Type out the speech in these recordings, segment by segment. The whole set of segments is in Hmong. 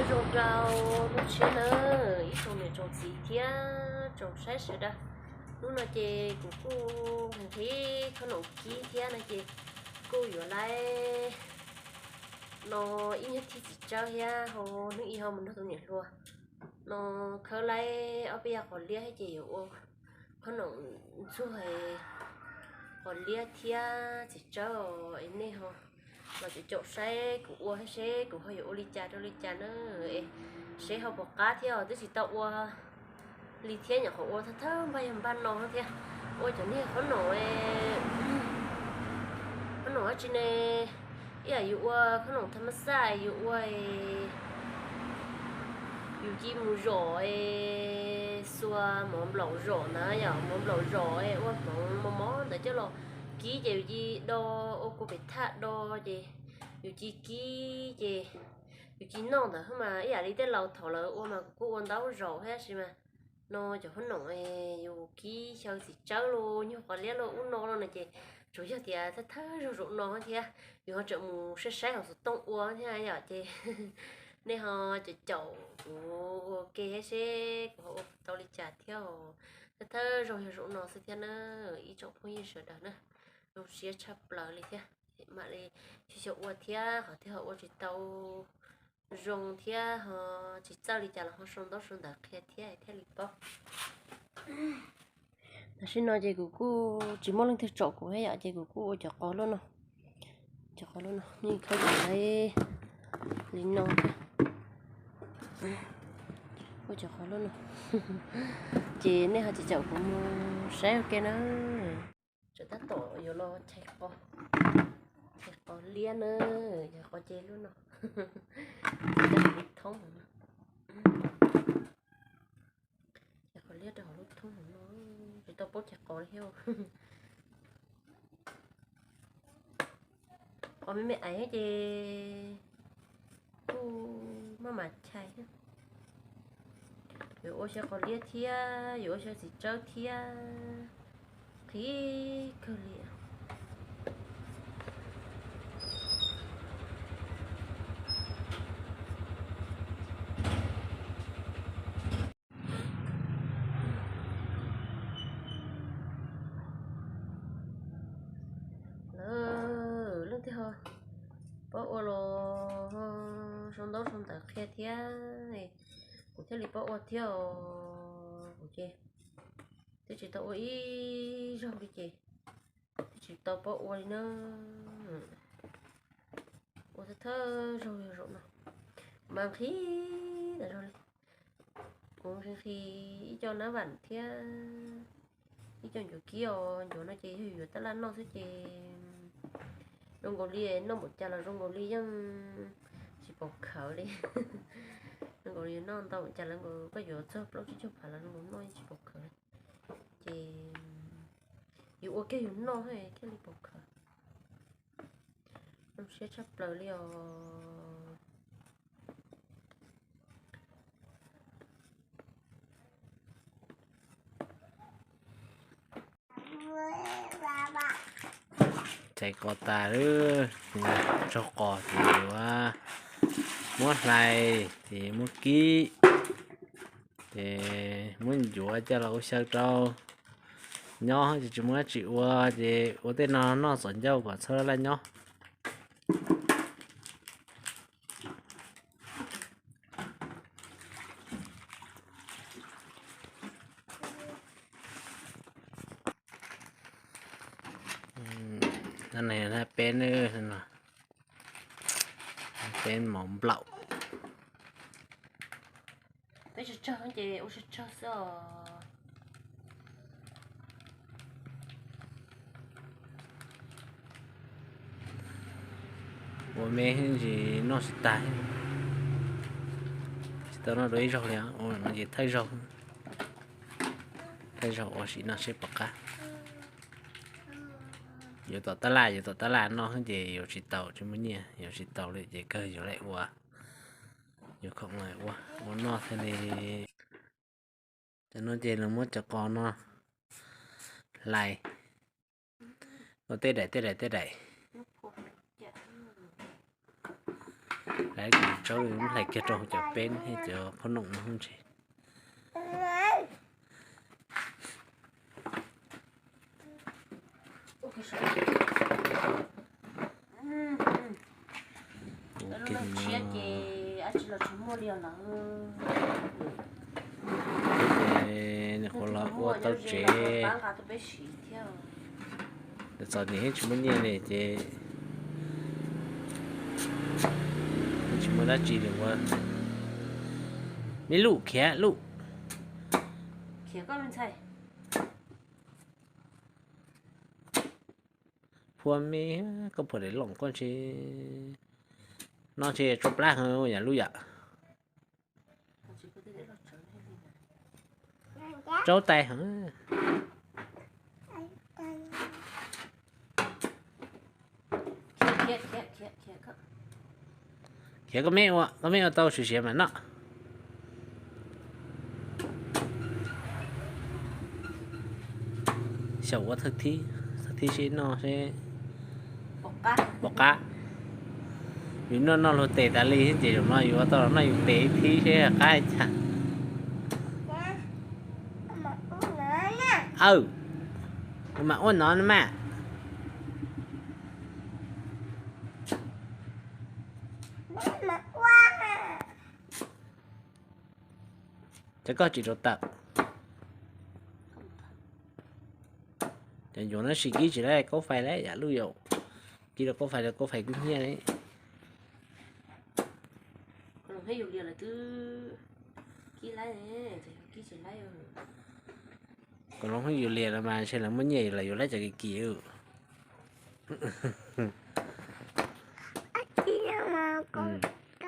Zoo rau hnub tshiab na, ib tsoom niam tsoom txiv thiab tsoom saib sawv daws. Hnub no ces kuv kuj nqhis khob noom kib thiab no ces kuj yuav laib no ib nyuag thij txiv tsawb thiab ho hnub ib ho mus nrog tus niam hluas no khawb laib ob peb yam qos liab thiab ces yuav ua khob noom ntxuag qos liab thiab txiv tsawb es nej ho los caum caum saib kuv ua thiab seb kuv ho yuav ua li cas rau li cas na. Seb ho puas qab thiab os, twb tsis tau ua li thiab, nyuam qhuav ua thawj thawj npaj yog npaj no thiab. Ua cov niag qhob noom, qhob noom dab tsi ne, ib yam yus ua qhob noom tham mas xaj yus ua, yus ci mus zom, xuas mov nplaum zom na yom, mov nplaum zom ua hmoov mos mos ntawd coj los kib ces yus ci do, ua kua pem thaj do ces yus ci kib ces yus ci noj ntawd mas ib yam li tej laus thaum lawv ua mas kuv kuj ua ntau zaus thiab tab sis mas no cov qhob noom yus kib xyaw txiv tsawb los nyuag qos liab los ub no los no ces tsuas yog tias thawj thawj zaug zaum no thiab yus ho tseem mus saib saib hauv xov tooj ua thiab yom ces nej ho caum caum kuv ua ke thiab seb kuv ho ua tau li cas thiab. Thawj thawj zaug yog zaum no xwb thiab na, ib tsoom phooj ywg sawv daws na, zoo siab tshaj plaws li thiab. Mam li sib xyaw ua thiab qhov twg ho ua tsis tau zoo thiab ho tsis txawj li cas los ho sau ntaub sau ntawv qhia thiab thiaj li paub. Tam sim no ces kuv kuj tsis muaj leej twg tsom kuv thiab yom ces kuv kuj ua cov qos luaj no, cov qos luaj no, nej khaub dum laib li no thiab, ua cov qos luaj no ces nej ho caum caum kuv mus saib ua ke na. Tseem tab tom yuav los chais qos, chais qos liab na, chais qos ces lub no, lub thoob no, chais qos liab rau hauv lub thoob no, tsis tau paub chais qos li thiab. Qos me me aiv ces kuj maj mam chais thiab. Yuav ua xyaw qos liab thiab yuav ua xyaw txiv tsawb thiab, qhib kawg li. Lawv leej twg ho paub ua los sau ntaub sau ntawv qhia thiab, kuv thiaj li paub ua thiab os. Kuv ces twb tsis tau ua ib zaug li ces twb tsis tau paub ua li na. Ua thawj thawj zaug yog zaum no, mas nqhis tas zog li. Kuv nqhis nqhis ib co nab vam thiab ib co ncuav kib os, ncuav no ces yog yuav tab laj noj xwb ces zoo nkaus li noj npaum cas los zoo nkaus li yeej tsis pom khawv li. Zoo nkaus li noj ntau npaum cas los nkaus koj yuav txog plaub tsib caug phav los zoo nkaus noj yeej tsis pom khawv li. Ces yus ua kiag yus noj thiaj li pom khawv. Zoo siab tshaj plaws li os. Chais qos tas lawm, tsaug qos ces yuav muab hlais ces muab kib, ces muab ncuav coj los ua xyaw rau nyob, ces tsis muaj dab tsi ua ces ua tej no noj txom ncauj kom txhob laj laj nyob. Peb, peb mov nplaum. Peb tsawg tsawg ces ua tsawg tsawg xwb os. Ua me ntsis noj tsis tag, tsis tau noj dua ib zaug li, ua no ces thawj zaug, thawj zaug ua sim no seb puas qab. Yuav tom tab laj, yuav tom tab laj noj ces yuav tsis tau, tsis muaj nyiaj, yuav tsis tau li ces kawg yuav lawm ua, yuav khoom ua, ua noj thiaj li. Cov no ces lawv muab cov qos no hlais ua tej daim tej daim tej daim. Hlais tus tsawb hlais kiag rau cov peb thiab cov qhob noom no ntshe. Nws qhuav los ua tau tsev. Txom nyem tsis muaj nyiaj li ces tsis muaj dab tsi li ua. Me lub khiav lub. Phua me, koj phua daim loom koj ntshe, no ntshe tsau plab heev yam lub yam. Tsaub tais heev. Khiav koj me ua, koj me ua tau siav siav mas noj. Xyaum ua thawj thib, thawj thib seb noj seb pom qab. Yus noj noj luag tes tas li ces zaum no yus ua tau los noj yus tes ib thib seb qab cas. Aw, kuv mam ua no na mas. Ces koj tsis rau tawm. Ces yuav no sis kib tsis laib kaub fais lawm yam lub yau. Kib rau kaub fais rau kaub fais kub hnyiab li. Kom loo hwj yus liam no mas ntshe lawv muaj nyiaj lawv yuav laib cov kim kim.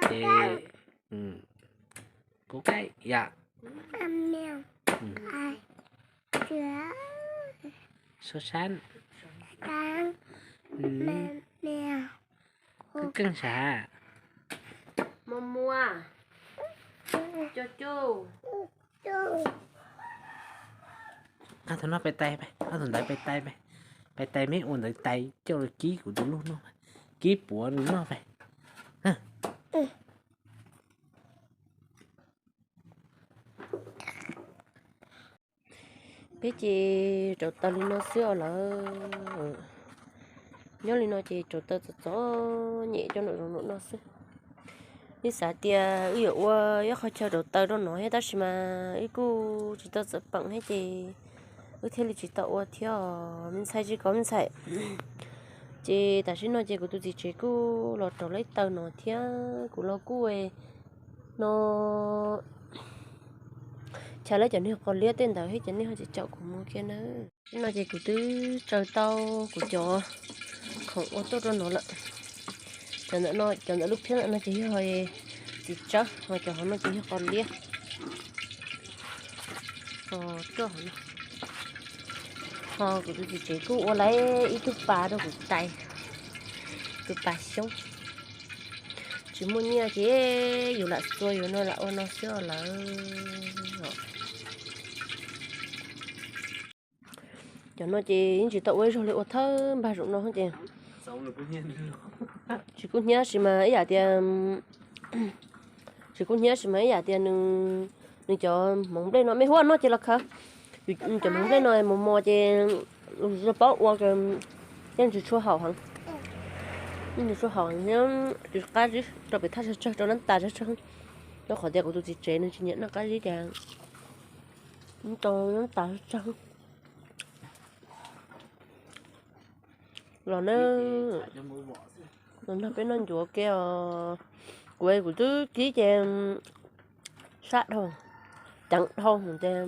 Ces kuv kaij yam sab sab kuj keej sav. Qab thaum no pais tais, qab thaum ntawd pais tais, pais tais me ua ntawd tais coj los kib kuv tus lub noj, kib puav nws noj pais. Peb ces rauv taws li no xwb os lawm. Nyob li no ces rauv taws txom txom nyem coj nram zoov nram no xwb. Wb xav tias wb yuav ua ib qho chaw rauv taws rau no thiab tab sis mas wb kuj tsis tau txawm peem thiab ces wb thiaj li tsis tau ua thiab os me ntxhais, tsis kov me ntxhais. Ces tam sim no ces kuv tus txiv tsev kuj los rauv lawv taws no thiab kuv los kuj no chaw lawv cov niag qos liab tej ntawd thiab ces nej ho tsis caum kuv mus kiag na. No ces kuv twb tsaws tau kuv cov khoom ua tuaj rau no lawm. Cov ntawm no, cov ntawm lub phiab ntawm no ces yog txiv tsawb, ho cov hauv no ces yog qos liab. Ho kuv tus txiv tsev kuj ua lawm ib tug pas rau kuv tais, tus pas xyoob. Tsis muaj nyiaj ces yus lam txua yus no lam ua no xwb os lawm. Cov no ces yeej tsis tau ua ib zaug li, ua thawj npag zaum no ces tsis kub hnyiab sis mas ib yam tias, tsis kub hnyiab sis mas ib yam tias nws, nws cov hmoov nplej no me huab noj ces los khaws. Cov hmoov nplej no mos mos ces paub ua yeej tsis tshua haum heev, yeej tsis tshua haum heev thiab tsis qab zib, rau pem thaj tsawg tsawg, rau nab tas tsawg tsawg, rau qhov tias kuv tus txiv tsev nws tsis nyiam noj qab zib ces rau nab tas tsawg tsawg. Los na, los nrog peb noj ncuav ke os. Kuv, kuv twb kib ces sab dhau, ceev dhau ces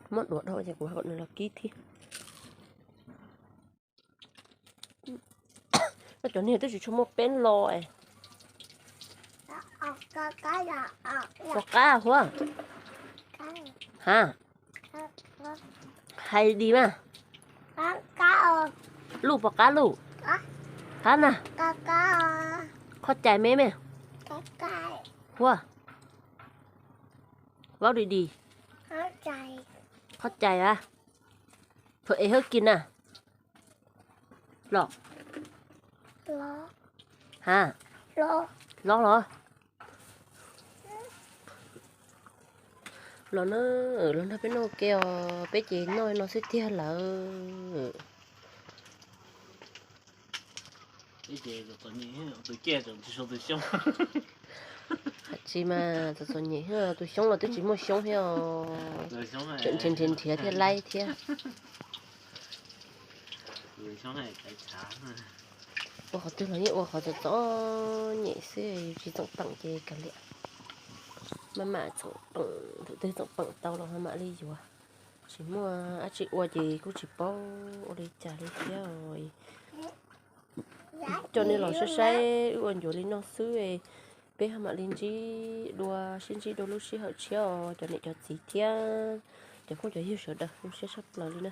muab duav dhau ces kuv kom nws los kib thiab. Cov niag twb tsis tshua muaj peeb los. Pom qab huab? Ha, hais di mas. Luj pom qab luj. Hab na. Qhov cais me me. Huab, vaub di di. Qhov cais a, phuam es hawb kis na. Los, ha, Los los. Los na, los nrog peb noj ua ke os, peb ces noj no xwb tiag lawm. Tsis mas txom txom nyem, tus xyoob los twb tsis muaj xyoob thiab os. Tseem nrhiav nrhiav nrhiav thiaj laib thiab. Ua qhov twg los yeej ua qhov txom txom nyem xwb, yus tsis txoom peem ces kav liam. Maj mam txoom peem, thaum twg txoom peem tau los ho mam li yuav. Tsis muaj dab tsi ua ces kuj tsis paub ua li cas li thiab. Coj nej los saib saib wb ua ncuav li no xwb, peb ho mam li ntsib dua, sib ntsib dua lub sij hawm tshiab os cov niam cov txiv thiab cov phooj cov ywg sawv daws, zoo siab tshaj plaws li na.